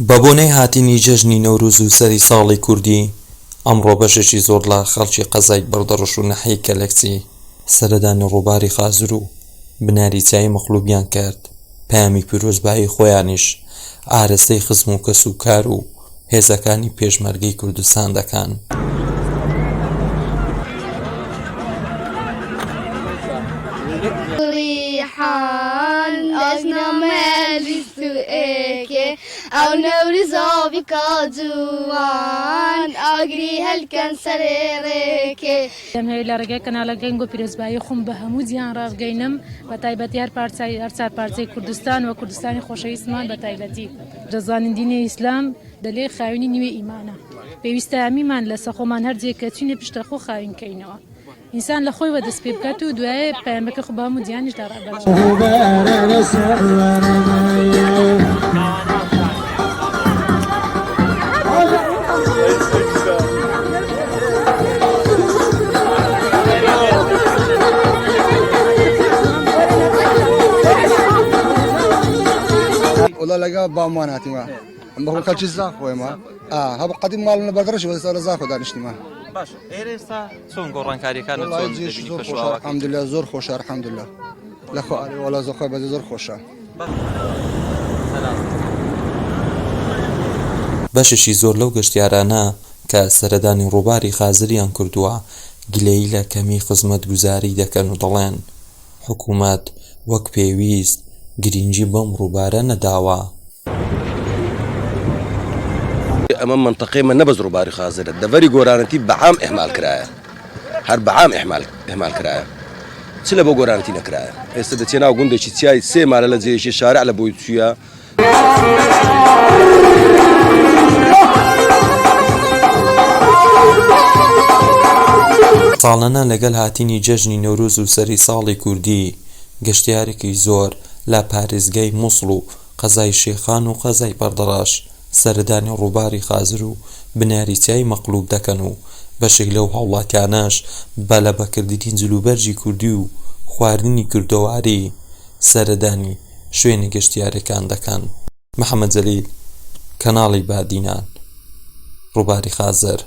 بەبۆنەی هاتنی جەژنی نەورۆز و سەری ساڵی کوردی، ئەمڕۆ بەشێکی زۆر لە خەڵکی قەزای بەردەڕەش و ناحیەی کەلەکچی سەردانی ڕووباری خازر و بناری چیای مەقلوبیان کرد، پەیامی پیرۆزبایی خۆیانیش ئارەستەی خزم و کەسوکار و هێزەکانی پێشمەرگەی کوردستان دەکەن. دەمهەوێت لە ڕێگای کەناڵەکەی گۆ پیرۆزبایی خۆم بە هەموو جیهان ڕابگەینم بە تایبەتی هەر پارچەی هەر چار پارچەی کوردستان و کوردستانی خۆشەویستمان بە تایبەتی. دەزانین دینی ئیسلام دەلێ خاوێنی نیوەی ئیمانە پێویستە هەمیمان لەسە خۆمان هەر جێ کە چینە پشتە خۆ خاوین کەینەوە ئینسان لە خۆیوە دەست پێ بکات و دوایێ پەیامەکە خۆ بە هەموو جیهانیش دا ڕابەرێ. وەڵا لەگەڵ باومان هاتیمە بەخۆ خەڵکی زاخۆیمە هەبوو قەدیم ماڵم لە بەردەڕەشی بەس لە زاخۆ دانیشتیمە باش ئێرە ئێستا چۆن گۆڕانکاریەکان وەڵا جێش زۆر خۆشە الحمدلله زۆر خۆشە الحمدلله لە خۆ ئەرێ وەڵا زۆر خۆ بەزێ زۆر خۆشە. بەشێکی زۆر لەو گەشتیارانە کە سەردانی ڕووباری خازریان کردووە گلەیی لە کەمی خزمەتگوزاری دەکەن و دەڵێن، حکومەت وەک پێویست گرینگی بەم ڕووبارە نەداوە. ئەمە مەنتەقەی مە نە بەس ڕووباری خازرە، دەڤەری گۆرانەتی بە عام ئیهمال کرایە، هەر بە عام ئیهمال ئیهمال کرایە، چ لە بۆ گۆرانەتی نەکرایە. ئێستا دەچیە ناو گوندێکی چیای سێ مالە لە جێیەکی شارع لە بۆی چوویە. ساڵانە لەگەل هاتنی جەژنی نەورۆز و سەری ساڵی کوردی، گەشتیارێکی زۆر لە پارێزگای موسڵ و قەزای شێخان و قەزای بەردەڕەش سەردانی ڕووباری خازر و بناری چیای مەقلوب دەکەن و بەشێک لەو هاوڵاتیانەش بە لەبەکردنی جلوبەرگی کوردی و خواردنی کوردەواری سەردانی شوێنە گەشتیاریەکان دەکەن. محەمەد جەلیل، کەناڵی بادینان، ڕووباری خازر.